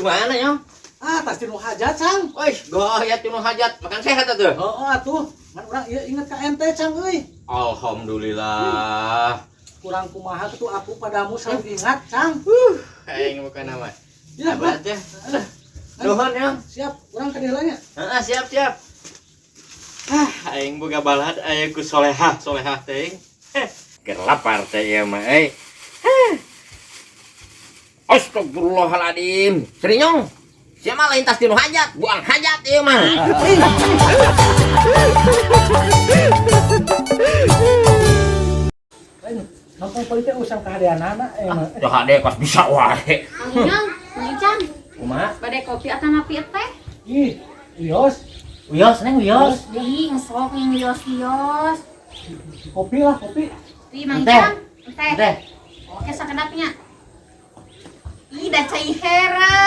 Gimana ya? Ah, tas tinu hajat, Cang. Wih, gaya tinu hajat, makan sehat atuh. Oh, atuh. Ngan urang ieu inget ka ente, Cang euy. Alhamdulillah. Kurang kumaha tuh aku padamu selalu ingat, Cang. Aing bukan nama. Ya, Hebat ya. Nuhun ya. Siap, urang ka dieu nya. Heeh, siap siap. Ah, aing boga balad aya ku solehah, solehah teh. Keur lapar teh ieu mah euy. Astagfirullahaladzim. Serinyong. Sia mah lain tas tinu hajat, buang hajat ieu mah. Lain nonton politik usang kahadeanana mah. Ya hade kos bisa wae. Mang Inyong, Mang Ican, Kumaha? Bade kopi atau napi teh? Ih, wios. Wios neng wios. Ih, ngesok yang wios-wios. Kopi lah, kopi. Ih, Mang Teh. Ican, teh. Teh. Oke, sakedapnya. Ih, dah cai hera.